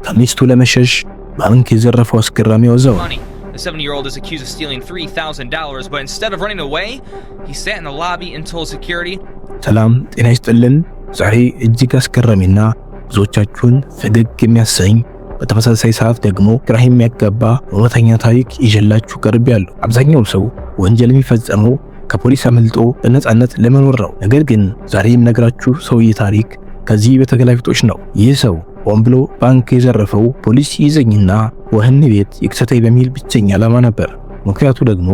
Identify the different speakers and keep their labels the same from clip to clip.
Speaker 1: ከሚስቱ ለመሸሽ ባንክ የዘረፈው አስገራሚው አዛውንት።
Speaker 2: Money. The 70-year-old is accused of stealing $3,000, but instead of running away, he sat in the lobby and told security
Speaker 1: ሰላም ጤና ይስጥልን። ዛሬ እጅግ አስገራሚና ብዙዎቻችሁን ፈገግ የሚያሰኝ፣ በተመሳሳይ ሰዓት ደግሞ ግራ የሚያጋባ እውነተኛ ታሪክ ይዤላችሁ ቀርቤያለሁ። አብዛኛው ሰው ወንጀል የሚፈጽመው ከፖሊስ አመልጦ በነፃነት ለመኖር ነው። ነገር ግን ዛሬ የምነግራችሁ ሰውዬ ታሪክ ከዚህ በተገላቢጦሽ ነው። ይህ ሰው ሆን ብሎ ባንክ የዘረፈው ፖሊስ ይይዘኝና ወህኒ ቤት ይክተተኝ በሚል ብቸኛ ዓላማ ነበር። ምክንያቱ ደግሞ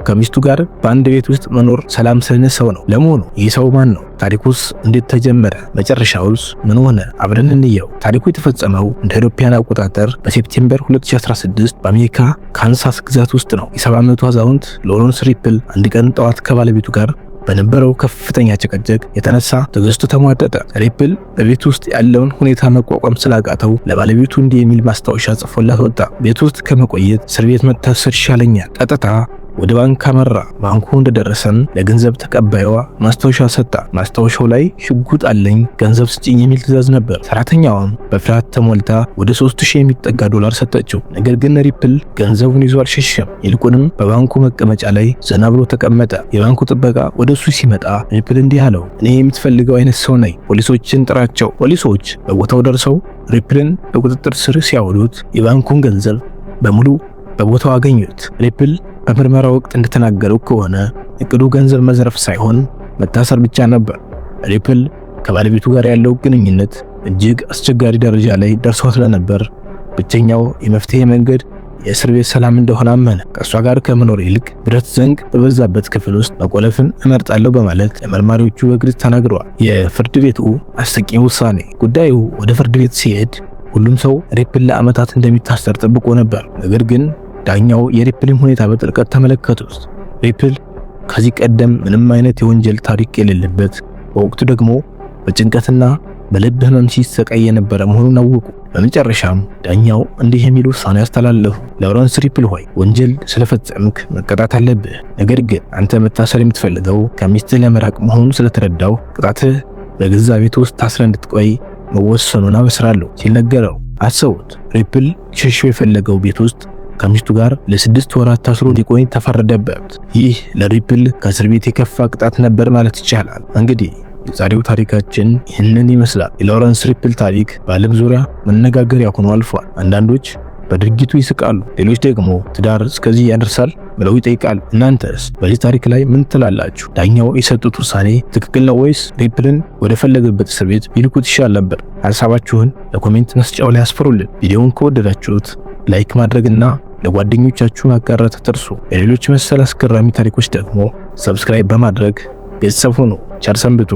Speaker 1: ከሚስቱ ጋር በአንድ ቤት ውስጥ መኖር ሰላም ስለነሳው ነው። ለመሆኑ ይህ ሰው ማን ነው? ታሪኩስ እንዴት ተጀመረ? መጨረሻውስ ምን ሆነ? አብረን እንየው። ታሪኩ የተፈጸመው እንደ አውሮፓውያን አቆጣጠር በ September 2016 በአሜሪካ ካንሳስ ግዛት ውስጥ ነው። የ70 ዓመቱ አዛውንት ሎረንስ ሪፕል አንድ ቀን ጠዋት ከባለቤቱ ጋር በነበረው ከፍተኛ ጭቅጭቅ የተነሳ ትዕግስቱ ተሟጠጠ። ሪፕል በቤት ውስጥ ያለውን ሁኔታ መቋቋም ስላቃተው ለባለቤቱ እንዲህ የሚል ማስታወሻ ጽፎላት ወጣ። "ቤት ውስጥ ከመቆየት እስር ቤት መታሰር ይሻለኛል።" ቀጥታ ወደ ባንክ አመራ። ባንኩ እንደደረሰም ለገንዘብ ተቀባይዋ ማስታወሻ ሰጣ። ማስታወሻው ላይ "ሽጉጥ አለኝ፣ ገንዘብ ስጭኝ" የሚል ትዕዛዝ ነበር። ሰራተኛዋም በፍርሃት ተሞልታ ወደ 3000 የሚጠጋ ዶላር ሰጠችው። ነገር ግን ሪፕል ገንዘቡን ይዞ አልሸሸም። ይልቁንም በባንኩ መቀመጫ ላይ ዘና ብሎ ተቀመጠ። የባንኩ ጥበቃ ወደ እሱ ሲመጣ ሪፕል እንዲህ አለው፣ "እኔ የምትፈልገው አይነት ሰው ነኝ። ፖሊሶችን ጥራቸው።" ፖሊሶች በቦታው ደርሰው ሪፕልን በቁጥጥር ስር ሲያውሉት የባንኩን ገንዘብ በሙሉ በቦታው አገኙት። ሪፕል በምርመራ ወቅት እንደተናገረው ከሆነ እቅዱ ገንዘብ መዝረፍ ሳይሆን መታሰር ብቻ ነበር። ሪፕል ከባለቤቱ ጋር ያለው ግንኙነት እጅግ አስቸጋሪ ደረጃ ላይ ደርሶ ስለነበር ብቸኛው የመፍትሄ መንገድ የእስር ቤት ሰላም እንደሆነ አመነ። ከእሷ ጋር ከመኖር ይልቅ ብረት ዘንግ በበዛበት ክፍል ውስጥ መቆለፍን እመርጣለሁ በማለት ለመርማሪዎቹ በግልጽ ተናግረዋል። የፍርድ ቤቱ አስቂኝ ውሳኔ። ጉዳዩ ወደ ፍርድ ቤት ሲሄድ ሁሉም ሰው ሪፕል ለዓመታት እንደሚታሰር ጠብቆ ነበር። ነገር ግን ዳኛው የሪፕልን ሁኔታ በጥልቀት ተመለከቱት። ሪፕል ከዚህ ቀደም ምንም አይነት የወንጀል ታሪክ የሌለበት፣ በወቅቱ ደግሞ በጭንቀትና በልብ ህመም ሲሰቃይ የነበረ መሆኑን አወቁ። በመጨረሻም ዳኛው እንዲህ የሚል ውሳኔ አስተላለፉ። "ሎረንስ ሪፕል ሆይ፣ ወንጀል ስለፈጸምክ መቀጣት አለብህ። ነገር ግን አንተ መታሰር የምትፈልገው ከሚስትህ ለመራቅ መሆኑን ስለተረዳሁ ቅጣትህ በገዛ ቤት ውስጥ ታስረህ እንድትቆይ መወሰኑን አበስራለሁ" ሲል ነገረው። አስቡት፣ ሪፕል ሸሾ የፈለገው ቤት ውስጥ ከሚስቱ ጋር ለ6 ወራት ታስሮ እንዲቆይ ተፈረደበት። ይህ ለሪፕል ከእስር ቤት የከፋ ቅጣት ነበር ማለት ይቻላል። እንግዲህ የዛሬው ታሪካችን ይህንን ይመስላል። የሎረንስ ሪፕል ታሪክ በዓለም ዙሪያ መነጋገሪያ ሆኖ አልፏል። አንዳንዶች በድርጊቱ ይስቃሉ፣ ሌሎች ደግሞ ትዳር እስከዚህ ያደርሳል ብለው ይጠይቃሉ። እናንተስ በዚህ ታሪክ ላይ ምን ትላላችሁ? ዳኛው የሰጡት ውሳኔ ትክክል ነው ወይስ ሪፕልን ወደ ፈለገበት እስር ቤት ቢልኩት ይሻል ነበር? ሀሳባችሁን በ comment መስጫው ላይ አስፍሩልን። ቪዲዮውን ከወደዳችሁት like ማድረግና ለጓደኞቻችሁ ማጋራት አትርሱ። ለሌሎች መሰል አስገራሚ ታሪኮች ደግሞ subscribe በማድረግ ቤተሰብ ሁኑ። ቸር ሰንብቱ።